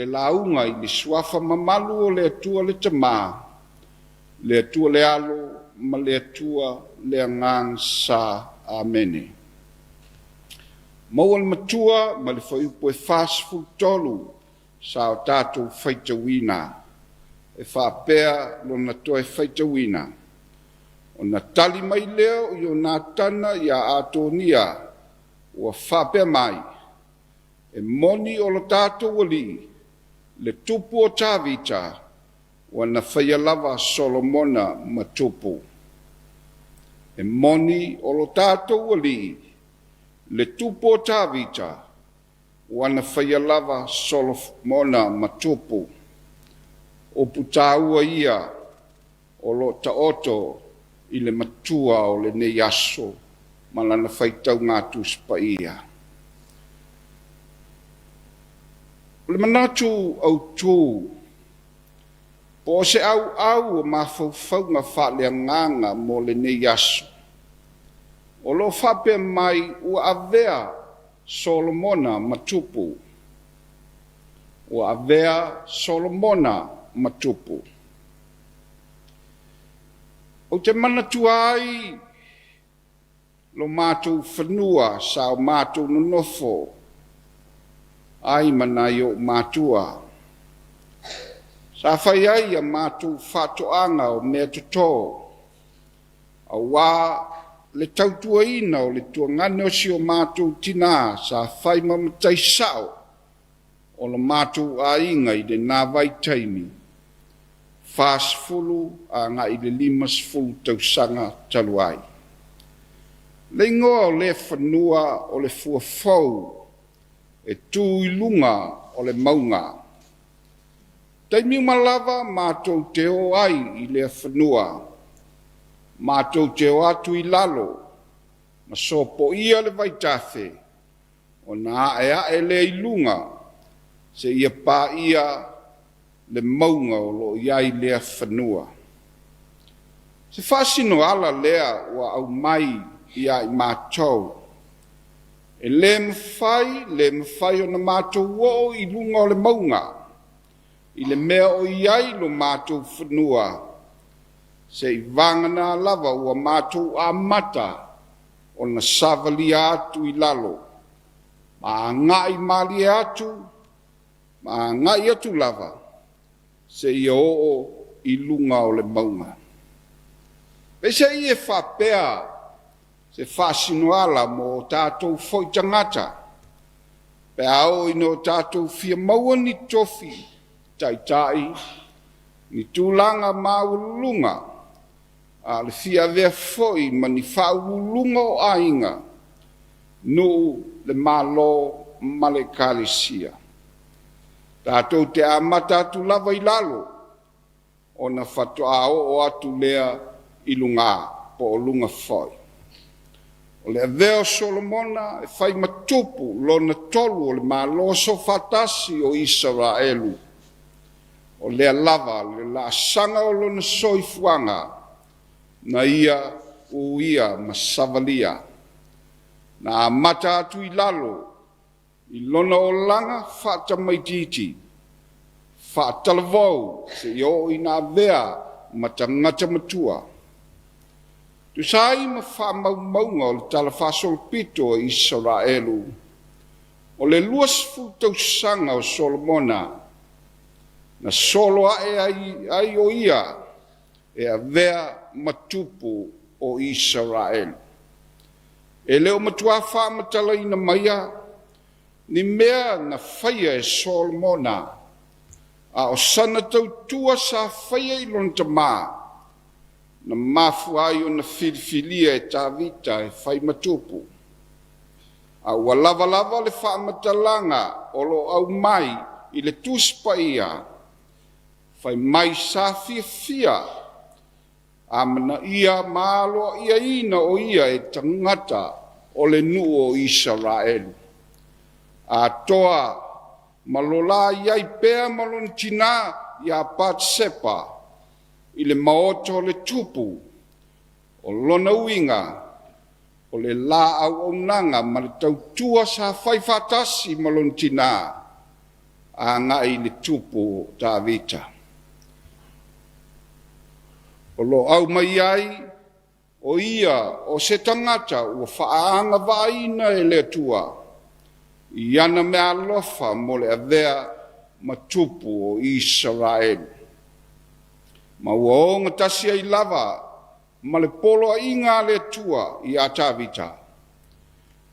le lauga i le Suafa mamalu o le Atua le Tama, le Atua le Alo ma le Atua le Agaga Sa. Amene. Maua le Matua ma le Fuaiupu e 43 sa o tatou faitauina, e faapea lona toe faitauina. Ona tali mai lea o Ionatana ia Atonia, ua faapea mai, E moni o lo tatou Alii, le Tupu o Tavita, ua na faia lava Solomona ma tupu. E moni o lo tatou Alii, le Tupu o Tavita, ua na faia lava Solomona ma tupu. Upu taua ia o lo o taoto i le Matua o lenei aso ma lana faitauga Tusi Paia. O le manatu autu, po o se auau o mafaufauga faaleagaga mo lenei aso, o lo o faapea mai ua avea Solomona ma tupu. Ua avea Solomona ma tupu. Ou te manatua ai lo matou fanua sa o matou nonofo ai ma nai ou matua. Sa fai ai a matou faatoaga o meatoto aua le tautuaina o le tuagane o si o matou tinā sa fai ma matai sao o lo matou aiga i lena vaitaimi, 40 agai i le 50 tausaga talu ai. Le igoa o lea fanua o le Fua Fou e tu i luga o le mauga. Taimi uma lava matou te o ai i lea fanua, matou te o atu i lalo ma sopoia le vaitafe ona aeae lea i luga seia paia le mauga o lo o i ai lea fanua. Se faasinoala lea ua aumai ia i matou. E le mafai, le mafai ona matou oo i luga o le mauga i le mea o i ai lo matou fanua, seivagana lava ua matou amata ona savalia atu i lalo, ma agai malie atu, ma agai atu lava, seia oo i luga o le mauga. Peiseai e faapea se faasinoala mo o tatou foi tagata, pe a oo ina o tatou fia maua ni tofi taitai, ni tulaga maualuluga, a o le fia avea foi ma ni faauluuluga o aiga, nuu, le Malo ma le Ekalesia. Tatou te amata atu lava i lalo, ona faatoa oo atu lea i luga, po o luga foi. O le avea o Solomona e fai ma tupu lona tolu o le Malo Soofaatasi o Isaraelu, o lea lava le laasaga o lona soifuaga na ia uia ma savalia. Na amata atu i lalo i lona olaga faatamaitiiti, faatalavou seia oo ina avea ma tagata matua. Tusa ai ma faamaumauga o le talafaasolopito o Isaraelu, o le 20 tausaga o Solomona na solo ae ai o ia e avea ma tupu o Isaraelu. E le o matua faamatalaina maia ni mea na faia e Solomona, a o sana tautua sa faia i lona tamā, na mafua ai ona filifilia e Tavita e fai ma tupu. A ua lava lava le faamatalaga o lo o aumai i le Tusi Paia, fai mai sa fiafia amanaia ma aloaiaina o ia e tagata o le nuu o Isaraelu. Atoa ma lo la i ai pea ma lona tinā ia Patsepa i le maota o le tupu, o lona uiga o le la auaunaga ma le tautua sa fai faatasi ma lona tinā. agai i le tupu o Tavita. O lo o aumai ai o ia o se tagata ua faaagavaaina e le Atua i ana meaalofa mo le avea ma tupu o Isaraelu. Ma ua ogatasi ai lava ma le poloaiga a le Atua ia Tavita,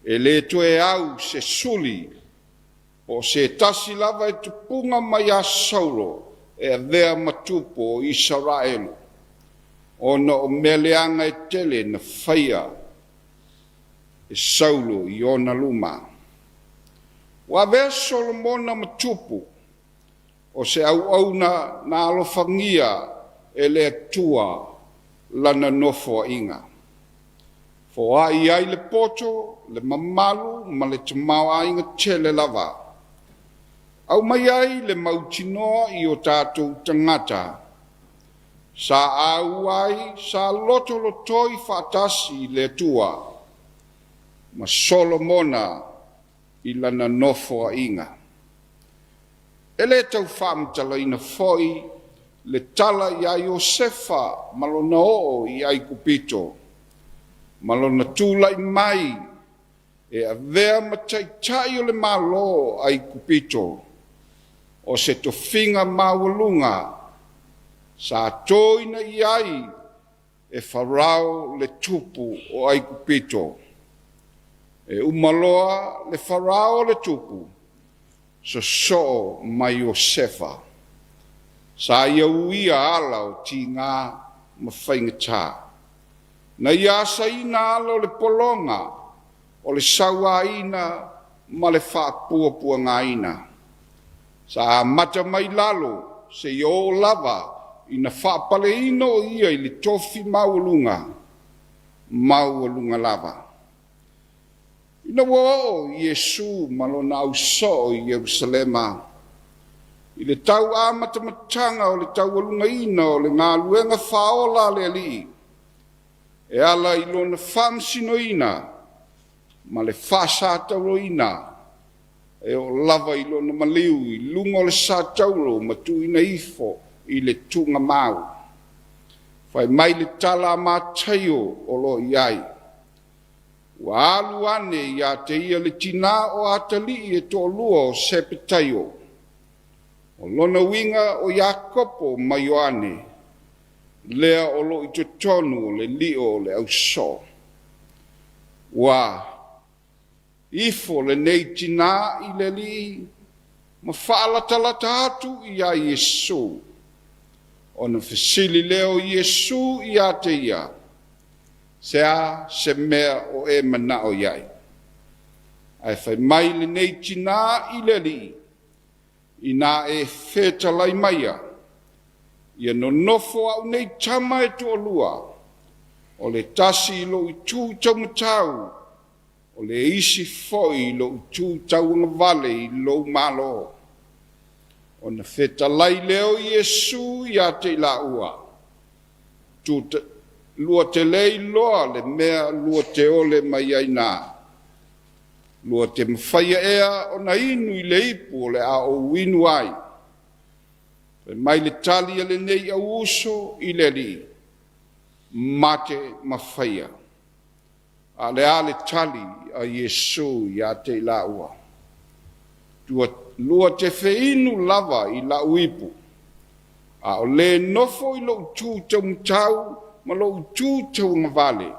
e le toe au se suli po o se tasi lava e tupuga mai ia Saulo e avea ma tupu o Isaraelu, ona o mea leaga e tele na faia e Saulo i ona luma. Ua avea Solomona ma tupu o se auauna na alofagia e le Atua lana nofoaiga. Foai ai le poto, le mamalu ma le tamaoaiga tele lava. Aumai ai le mautinoa i o tatou tagata sa auai, sa lotolotoi faatasi i le Atua ma Solomona i lana nofoaiga. E le tau faamatalaina foi le tala ia Iosefa ma lona oo i Aikupito, ma lona tulai mai e avea ma taitai o le Malo o Aikupito, o se tofiga maualuga sa toina i ai e Farao le tupu o Aikupito. E uma loa le Farao le tupu, sosoo ma Iosefa. Sa ia uia ala o tiga ma faigata. Na ia asaina ala o le pologa, o le sauaina ma le faapuapuagaina. Sa amata mai lalo seia oo lava ina faapaleina o ia i le tofi maualuga, maualuga lava. Ina ua oo Iesu ma lona ausoo i Ierusalema, i le tau amatamataga o le taualugaina o le galuega faaola a le Alii, e ala i lona faamasinoina ma le faasatauroina e oo lava i lona maliu i luga o le satauro ma tuuina ifo i le tuugamau. Fai mai le tala a Mataio o lo o i ai, Ua alu ane ia te ia le tinā o atalii e toalua o Sepetaio. O lona uiga o Iakopo ma Ioane, lea o lo o i totonu o le lio o le ausoo. Ua ifo lenei tinā i le Alii ma faalatalata atu iā Iesu. Ona fesili lea o Iesu ia te ia, Se a se mea o e manao i ai? Ae fai mai lenei tinā i le Alii, Inā e fetalai maia, ia nonofo a'u nei tama e toalua, o le tasi i lou itu taumatau, o le isi foi i lou itu tauagavale i lou Malo. Ona fetalai lea o Iesu ia te i laua, Lua te le iloa le mea lua te ole mai ai na. Lua te mafaia ea ona inu i le ipu o le a ou inu ai. Fai mai le tali a lenei au uso i le Alii, Mate mafaia. A o le a le tali a Iesu ia te i laua? Lua te feinu lava i la'u ipu, a o le nofo i lo'u tu taumatau ma lo'u tu tauagavale,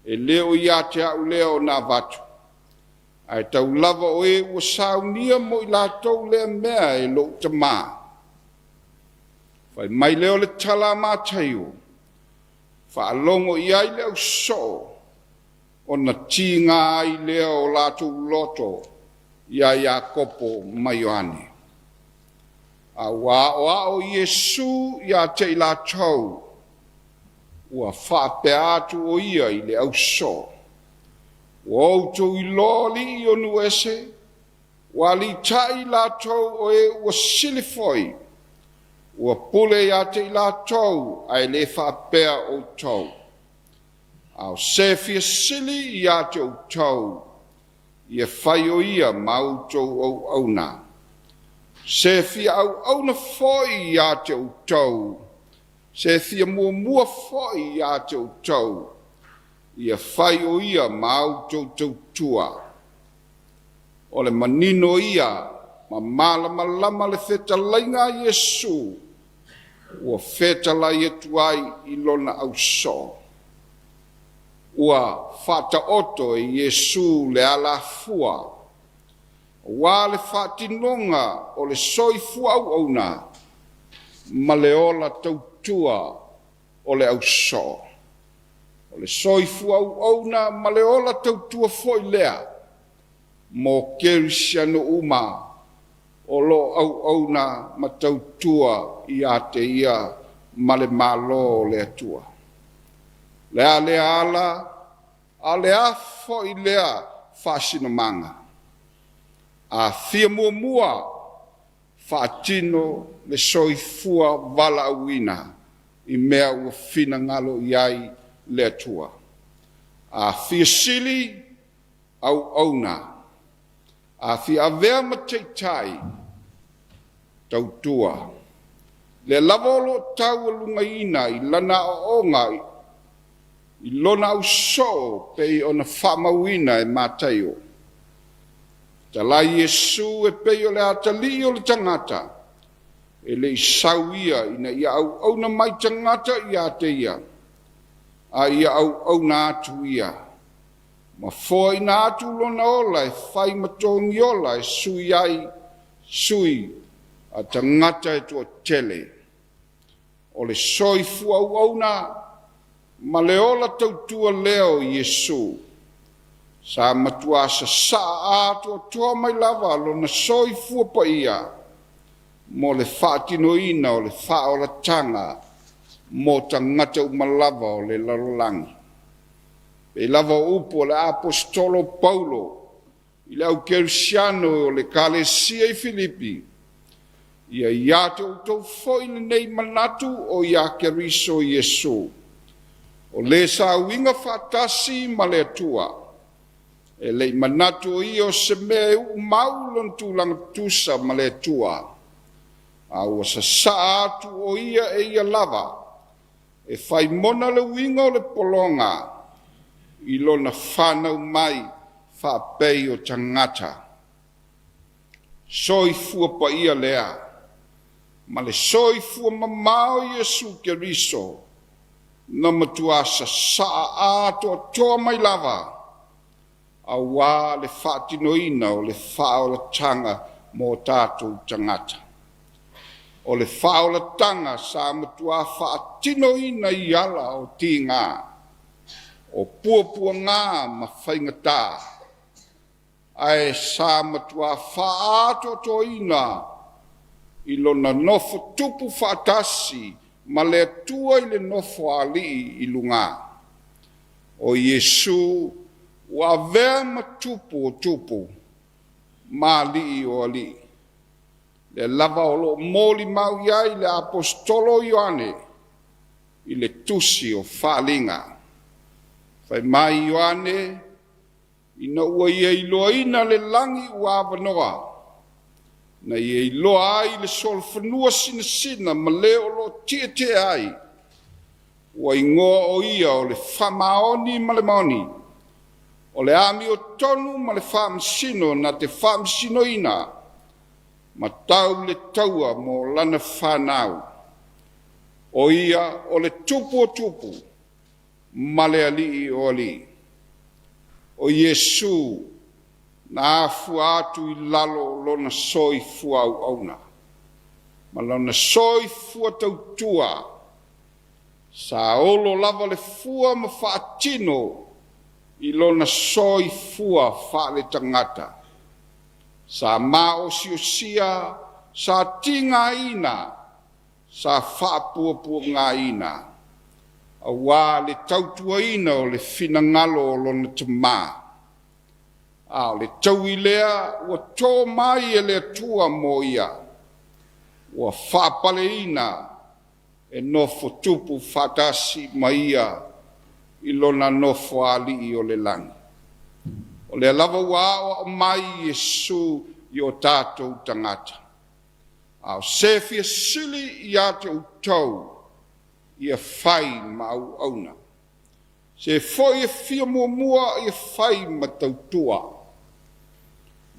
e le o ia te a'u lea ona avatu, ae tau lava o e ua saunia mo i latou lea mea e lo'u Tamā. Fai mai lea o le tala a Mataio, Faalogo i ai le ausoo, ona tiga ai lea o latou loto iā Iakopo ma Ioane. A ua aoao Iesu ia te i latou, ua faapea atu o ia i le ausoo, Ua outou iloa alii o nuu ese, Ua aliitai i latou o e ua sili foi, ua pule ia te i latou ae le faapea outou. A o se fia sili ia te outou, ia fai o ia ma outou auauna. Se fia auauna foi ia te outou, se fia muamua foi ia te outou, ia fai o ia ma a outou tautua. O le manino ia ma malamalama le fetalaiga a Iesu ua fetalai atu ai i lona ausoo. Ua faataoto e Iesu le alafua aua le faatinoga o le soifua auauna ma le ola tautua o le ausoo. O le soifua auauna ma le ola tautua foi lea mo kerisiano uma o lo o auauna ma tautua ia te ia ma le Malo o le Atua. O le a lea ala, a o le a foi lea faasinomaga? A fia muamua, faatino le soifua valaauina i mea ua finagalo i ai le Atua. A fia sili, auauna. A fia avea ma taitai, tautua. Lea lava o lo o taualugaina i lana aoaoga i lona ausoo pei ona faamauina e Mataio. Fetalai Iesu e pei o le atalii o le tagata, e le i sau ia ina ia auauna mai tagata ia te ia, a ia auauna atu ia, ma foaina atu lona ola e fai ma togiola e sui ai sui a tagata e toatele. O le soifua auauna ma le ola tautua lea o Iesu, sa matuā sasaa atoatoa mai lava lona soifua paia mo le faatinoina o le faaolataga mo tagata uma lava o le lalolagi. Pei lava o upu a le Aposetolo Paulo i le au kerisiano o le Ekalesia i Filipi, Ia ia te outou foi lenei manatu o ia Keriso Iesu, o le sa uiga faatasi ma le Atua, e le i manatu o ia o se mea e uumau lona tulaga tutusa ma le Atua, a ua sasaa atu o ia e ia lava, e fai mona le uiga o le pologa i lona fanau mai faapei o tagata. Soifua paia lea ma le soifua mamao Iesu Keriso na matuā sasaa atoatoa mai lava aua le faatinoina o le faaolataga mo tatou tagata. O le faaolataga sa matuā faatinoina i ala o tiga, o puapuaga ma faigata, ae sa matuā faaatoatoaina i lona nofo tupu faatasi ma le Atua i le nofo a alii i luga. O Iesu ua avea ma tupu o tupu ma alii o alii. Lea lava o lo o molimau i ai le Aposetolo o Ioane i le tusi o Faaaliga. Fai mai Ioane, Ina ua ia iloaina le lagi ua avanoa, na ia iloa ai le solofanua sinasina ma le o lo o tietie ai, ua igoa o ia o le Faamaoni ma le Moni, o le amiotonu ma le faamasino na te faamasinoina ma tau le taua mo lana fanau. O ia o le Tupu o tupu ma le Alii o alii. O Iesu na afua atu i lalo lona soifua auauna ma lona soifua tautua, sa olo lava le fua ma faatino i lona soifua faaletagata. Sa maosiosia, sa tigaina, sa faapuapuagaina aua le tautuaina o le finagalo o lona Tama. A o le taui lea ua to mai e le Atua mo ia, ua faapaleina e nofo tupu faatasi ma ia i lona nofoalii o le lagi. O lea lava ua aoao mai Iesu i o tatou tagata. A o se fia sili ia te outou, ia fai ma auauna. Se foi e fia muamua, ia fai ma tautua.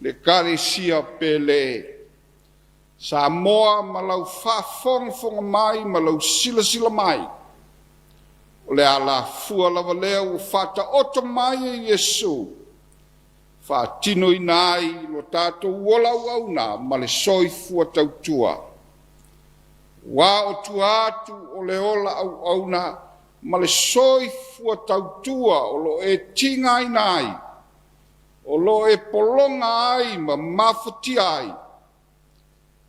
Le Ekalesia pele, Samoa ma lau faafogafoga mai ma lau silasila mai, o le alafua lava lea ua faataoto mai e Iesu, faatinoina ai lo tatou ola auauna ma le soifua tautua. Ua o tua atu o le ola auauna ma le soifua tautua o lo o e tigaina ai, o lo o e pologa ai ma mafatia ai,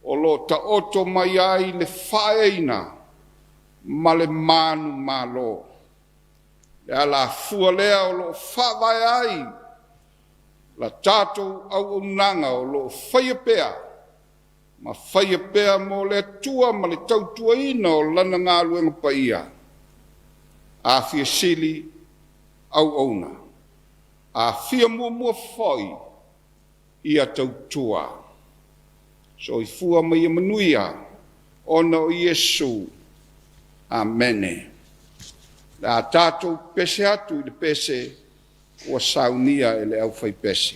o lo o taoto mai ai le faaeaina ma le manumalo. Le alafua lea o lo o faavae ai la tatou auaunaga o lo o faia pea ma faia pea mo le Atua ma le tautuaina o Lana galuega paia. A fia sili, auauna. A fia muamua foi, ia tautua. Soifua ma ia manuia, ona o Iesu. Amene. O le a tatou pese atu i le pese ua saunia e le aufaipese.